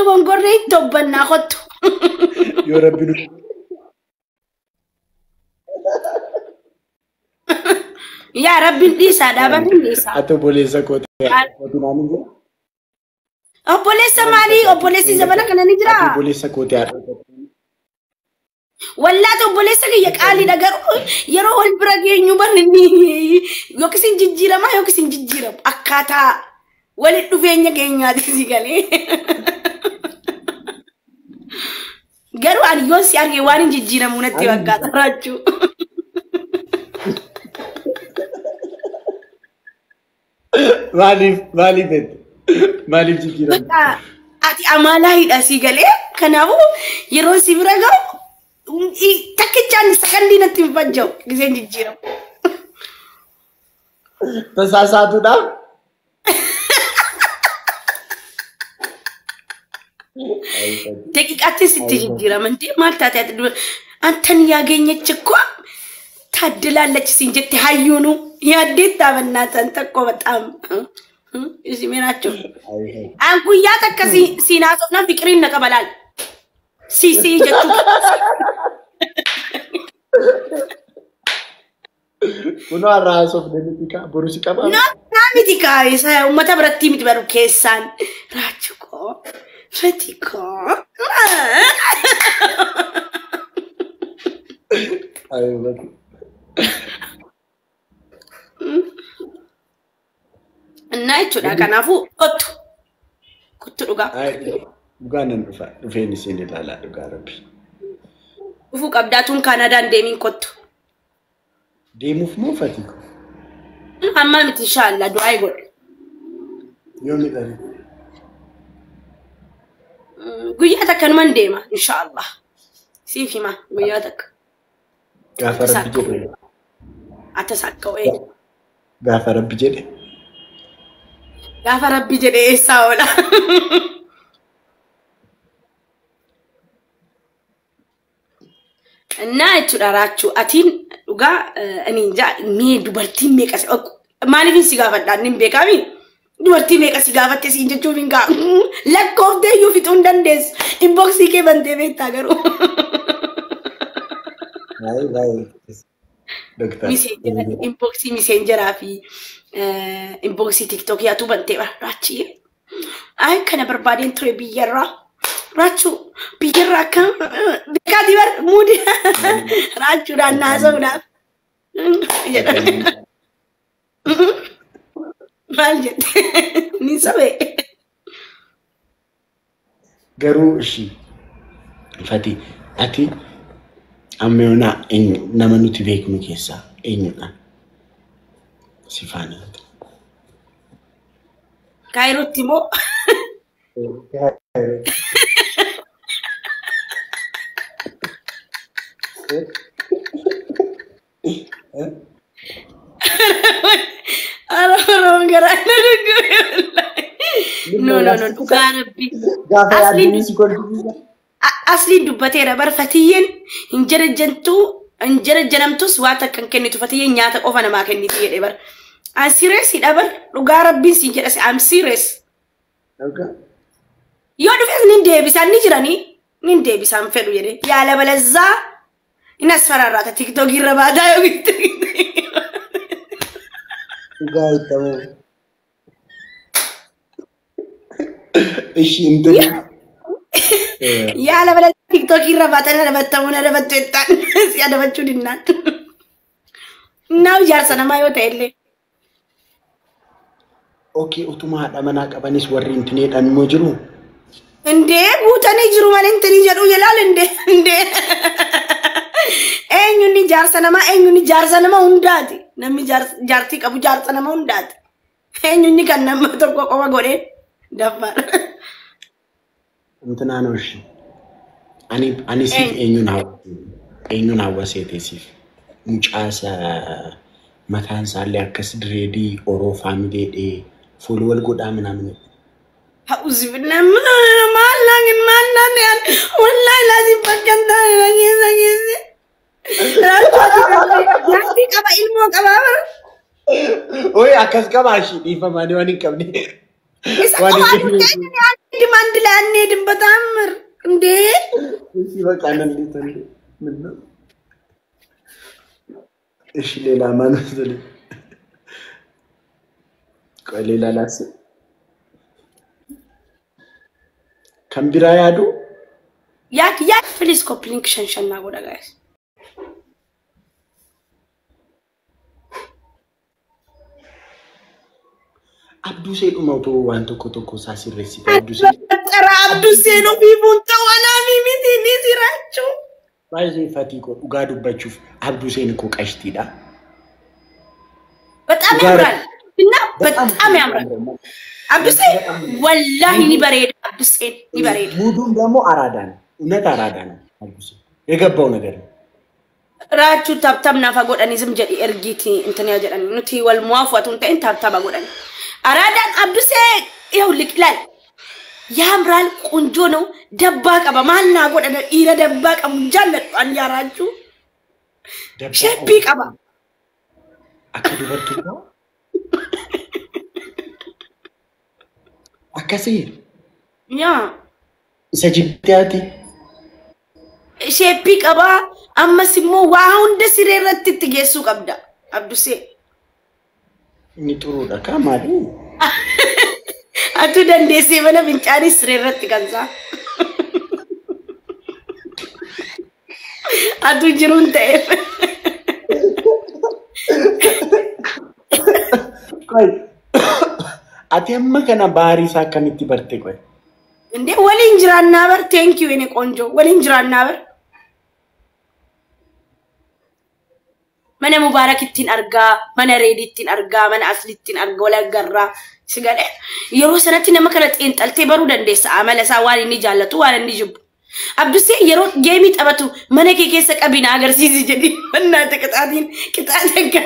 dogongorree itti obbannaa kottu. Yoo rabbi nu. Yaa rabbiin dhiisaa dhaaban hin dhiisaa. Ati obboleessa kooti. Naan hin jiru. Obboleessa maalii? Obboleessi zamana kana ni Ati jiraa? obboleessa kooti haadha. Wallaata obboleessa kiyya qaaliidha garuu yeroo wal bira geenyu barri inni yookiis hin jijjiiramaa yookiis hin jijjiiramu akkaataa walitti dhufeenya keenyaati si galee. Garuu ani yoon si arge waan hin jijjiiramu natti fakkaata raachuu. Maaliif maaliif jette? Maaliif jijjiiramte? Bakka ati amaalaa hidha si galee kanaafuu yeroo si bira gahu takkichaan sakandii natti hin fajja'u giseen jijjiiramu. Tasaasaatuudhaaf? Daqiiqaatti sitti jijjiirama እንዴ maal taate ati dura አንተን ያገኘች እኮ ታድላለች ሲን jette hayyuunu yaaddeettaa በእናትህ አንተ እኮ በጣም እዚህ ናቸው። An guyyaa takka siin haasofnaan fiqiriin na qabalaal. Si jechuu. Kunoo har'a haasofne miti kaa boru si qabaa? Naa miti kaa isa uummata biratti miti baru keessaan. Raachuu koo, fati koo. Innaa jechuudha kanaafuu kottu. Kottu dhugaa. Dhugaa nan dhufa dhufeen isin ilaalaa dhugaa rabbi. Dhufuu qabdaatuun Kaanadaan deemiin kottu. Deemuuf moo fatii koo? Amma miti inshaallah du'aa godhe. Yoom hidhani? Guyyaa takka numan deema inshaallah. Siif hima guyyaa takka. Gaafa rabbi jedhe. Atasaakka'u ee. Gaafa rabbi jedhe. Gaafa rabbi jedhe eessaa oola. Innaa jechuudha raachuu atiin dhugaa ani hin mee dubartiin meeqa si maaliifin si gaafadha inni hin beekaami dubartii meeqa si gaafatte siin jechuuf hin gaa lakkooftee iyyuu fixuu hin dandeessu inboksii kee bantee beektaa garuu. Baay'ee baay'ee. Doktar. Inboksii miseenjeraa fi inboksii tiktokii atuu bantee raachii. Ay kana barbaadeen ture biyyarraa. Raachuu biyyarraa akkam beekaatii bar muudi raachuudhaan naasa'uudhaaf. Maal jette ni sobee. Garuu ishii Fati ati amma yoonaa eenyu nama nuti beeknu keessaa eenyudha si faana? Kaayirootti moo? Oromoon garaa na dhukkube wallaahi. No no no dhugaa rabbi. Gaafa yaadni si kolfisiisa. Asliin dubbateera bar fatiyyeen hin jarajjantuu hin jarajjanamtus waa takka hin kennitu fatiyyeen nyaata qofa namaa kenniti jedhe bar. An serious dha bar dhugaa rabbiin siin jedha I'm serious. Yoo dhufes nin deebisaan ni jiranii nin deebisaan fedhu jedhe yaala balazzaa inni as fararraata tiktookii irra baataa yoo bitte. Dhugaa itti Ishii intini. Yaala bala tiktookii irra baatan adabattamuun adabattu jettaan si adabachuu dinnaan. Naaf jaarsa namaa yoo ta'e illee. Okay, utuma haadha manaa qabanis warri intineedhaan immoo jiru. Indee guutanii jiru malee intinii jedhu jalaal indee indee. Eenyuun jaarsa namaa eenyuun jaarsa nama hundaati. Namni jaartii qabu jaarsa nama hundaati. Eenyuun kan nama tokko qofa godhee daffaadha. Intinaa noo ishii. Ani siif eenyuun hawwaseete siif mucaasa mataan isaallee akkas direedii oroo faamileedhee fuula wal godhaa minaamin. Auzubillah maal naan maal naan wallahi laazim bakka hin taane na keessa geesse. Jaartii qaba ilmoo qaba. Oye akkas qabaa ishii dhiifamaanii waan hin qabne. Isa qofaan hin ta'in አንሄድም፣ አንድ ላይ አንሄድም። በተአምር እንዴ! እሺ በቃ እንዴት እንዴ ምን ነው? እሺ ሌላ ማን መሰለኝ? ቆይ ሌላ ላስብ። ከምቢራ ያዱ ያ ያ ፕሊዝ ኮፕሊንክ ሸንሸና ጎዳ ጋይስ። Abdusee dhuma otoo waan tokko tokko isaa sirreessite Abdusee. ጠራ አብዱሴ ነው ቢቡን ተዋናሚ ሚቲ ሲራችሁ Baay'ee fatii koo dhugaa dubbachuuf Abduseen እኮ qashtiidha. በጣም ያምራል እና በጣም ያምራል። አብዱሴ ወላሂ ni bareeda አብዱሴን ni bareeda። ሙዱም ደግሞ አራዳ ነው። እውነት አራዳ ነው። አብዱሴ የገባው ነገር ነው። ራቹ tap tap naafa godhani ዝም jedhi ergiiti እንትን ያ jedhani nuti wal muwaafuatu hin ta'in tap tap godhani አራዳን አብዱሴ ይኸውልህ ይላል ያምራል፣ ቆንጆ ነው። ደባ qaba maal naa godhan dhiira dabbaa qabu hin jaalladhu ani yaa Raachuu shape qaba. Akka dubartummaa akkasii Yaa isa jibbite ati shape qaba ammas immoo waa hunda siree irratti itti geessuu qabda Abdusee. Inni xuruudha kaa maali? Atuu dandeessee mana fincaanis siree irratti kansaa. Atuu jiruun ta'eef. Qoy ati amma kana baarii isaa akkamitti barte qoy? እንዴ waliin jiraannaa bar thank you የኔ ቆንጆ waliin jiraannaa bar. Mana Mubaarak ittiin argaa, mana Reedii ittiin argaa, mana Asli ittiin argaa, wal agarraa. Si galee yeroo sanatti nama kana xiinxaltee baruu dandeessa amala isaa waan inni jaallatu waan inni jibbu. Abdusee yeroo game taphatu mana kee keessa qabina agarsiisi jedhi mannaata qixaatiin qixaata akka.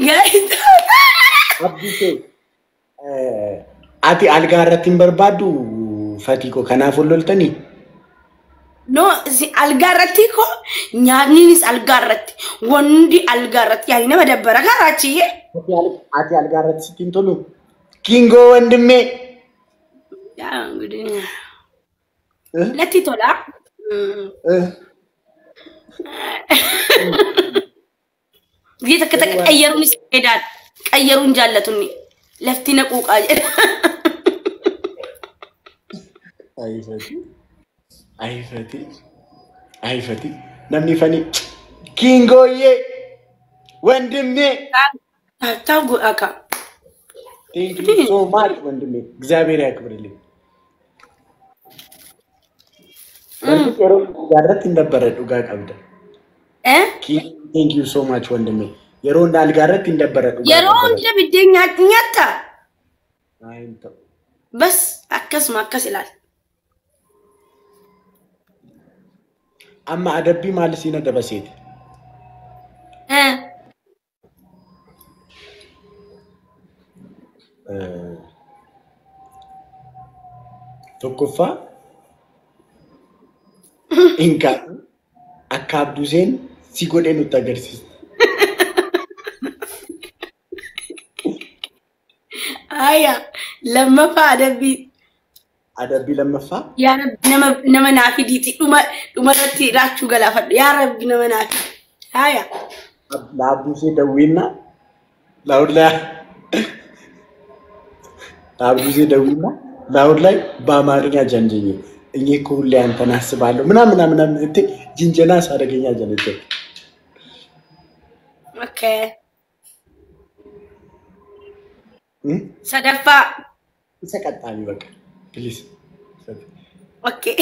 Guys, Abdusee ati algaa irratti hin barbaaddu fatii koo kanaaf ol loltanii? No, algaa irratti ko nyaanninis algaa irratti wanti algaa irratti yaani nama dabbara karaa. Ati algaa irratti sitti hin tolu? Kingoo ወንድሜ yaa እንግዲህ natti tola. Biyya takka takka qayyaruunis bareedaadha. Qayyaruun jaallatunni lafti na quuqaa jedha. Ayifati ayifati ayifati namni fani Kingooyyee ወንድሜ Tap godhaa kaa. Thank you so much ወንድሜ እግዚአብሔር ያክብርልኝ። በእርግጥ yeroo algaa irratti hin dabbara dhugaa qabda. Thank you so much ወንድሜ yeroo hunda algaa irratti hin dabbara dhugaa Yeroo qabda. hunda biddeen nyaatta. Ay, hin ta'u. Bas akkasuma akkas ilaal. Amma adabbii maal isiin adabaseeti? Tokkoffaa hin kaa'u akka Abduseen si godhee nutti agarsiista. Aya lammaffaa adabbii. Adabbii lammaffaa Yaa Rabbi nama nama naa fidiiti dhuma dhumarratti Raachuu galaafadhu. Yaa Rabbi nama naa fidi. Aya. ለአብዱሴ ደዊና ላውድ ላይ ለአብዱሴ ደዊና ላውድ ላይ በአማርኛ ጀንጅኝ እኔ እኮ ሁሌ አንተን አስባለሁ ምናምን ምናምን ምናምን እቴ ጅንጀና ሳደገኛ ጀነጀ። Okay. Sadaffaa. Isa qaxxaami በቃ please. Okay.